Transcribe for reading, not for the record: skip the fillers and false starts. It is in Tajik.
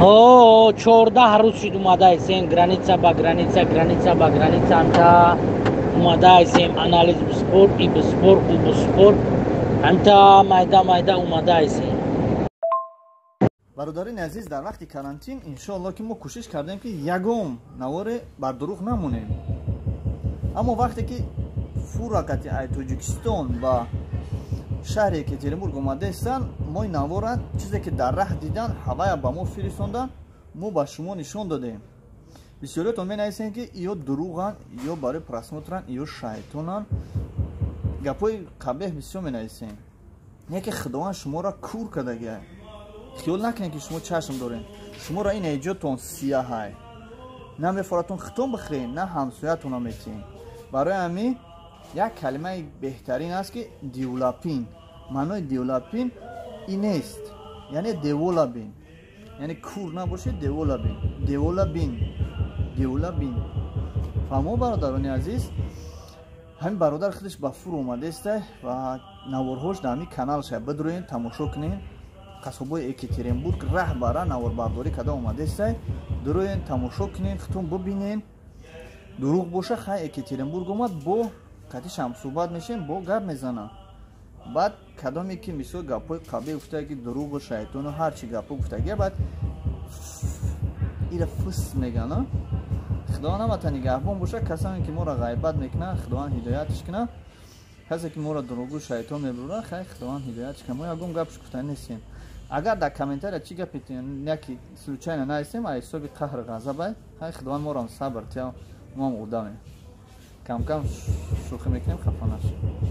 О, 14 рӯз шуд, омадаесем граница ба граница, граница ба граница. Амта омадаесем, анализ биспор, и биспор, у биспор, амта майда майда омадаесем. Бародарини азиз, дар вақти карантин, иншоалло, ки мо кӯшиш кардем, ки ягон наворе бар дурӯғ намонем. Аммо вақте ки фура кати ай Тоҷикистон ба шаҳри Екатеринбург омадаистанд, мо навора, чизе ки дар раҳ дидан, ҳавая ба мо фиристондан, мо ба шумо нишон додем. Бисёриятон менависем, ки ё дурӯғанд, ё барои просмотранд, ё шайтонанд. Гапҳои қабеҳ бисёр менависем. Не ки Худованд шуморо кур кардагиай. Хиёл накунед, ки шумо чашм доред. Шуморо ин эҷодтон сияҳай, на мефоратон хитон бихӯред, на ҳамсоятона метиҳед. Барои ҳамин як калимаи беҳтарин аст, ки дивлапин. Маънои дивлапин ин нест, яъне деволабин, яъне кур набошед, деволабин, деволабин, деволабин. Фаҳмо, бародарони азиз? Ҳамин бародар худаш ба фур омадааста ва наворҳош дар ҳамин каналша бидроен, тамошо кунед. Қасобои Екатеринбург раҳ ба раҳ наворбардорӣ карда омадааста. Дуроен, тамошо кунед, худтон бибинен. Дурӯғ боша, хай, Екатеринбург омад, бо қатишам суҳбат мешем, бо гап мезанам. Баъд кадоме ки, мисол, гапҳои қабеҳ гуфтае, ки дурӯғу шайтону ҳарчи гапҳо гуфтагия, баъд ира фус мегана. Худованд ҳамата нигаҳбон боша. Касоне ки моро ғайбат мекунанд, Худованд ҳидоятш кунад. Касе ки моро дурӯғу шайтон мебурад, хай, Худованд ҳидоятш кунад. Мо ягон гапш гуфта нестем. Агар дар комментария чӣ гапе яки случайно наистем, а ҳисоби қаҳр ғазабай, хай, Худованд морам сабр тия. Моам одамем, камкам шӯхӣ мекунем, хафа нашед.